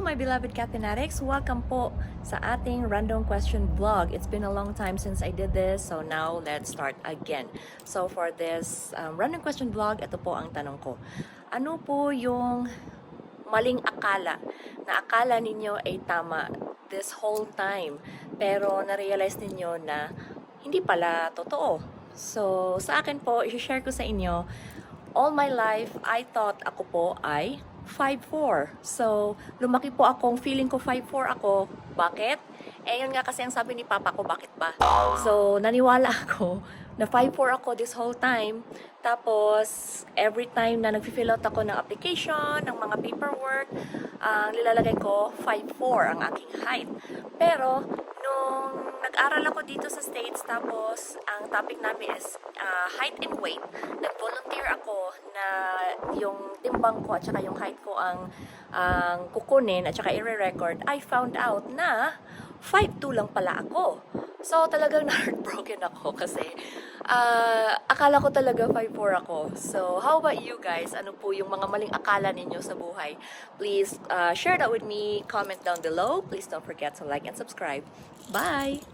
my beloved cat fanatics! Welcome po sa ating random question vlog. It's been a long time since I did this, so now let's start again. So for this random question vlog, ito po ang tanong ko. Ano po yung maling akala na akala ninyo ay tama this whole time, pero na-realize ninyo na hindi pala totoo? So sa akin po, i-share ko sa inyo, all my life, I thought ako po ay 5'4". So, lumaki po akong feeling ko 5'4 ako. Bakit? Eh, yun nga kasi ang sabi ni Papa ko, bakit ba? So, naniwala ako na 5'4 ako this whole time. Tapos, every time na nag-fill out ako ng application, ng mga paperwork, ang nilalagay ko, 5'4 ang aking height. Pero, nung nag-aral ako dito sa States, tapos ang topic namin is height and weight, nag-volunteer ako na yung timbang ko at saka yung height ko ang kukunin at saka i-record, I found out na 5'2 lang pala ako. So talagang na-heartbroken ako kasi akala ko talaga 5'4 ako. So how about you guys? Ano po yung mga maling akala ninyo sa buhay? Please share that with me. Comment down below. Please don't forget to like and subscribe. Bye!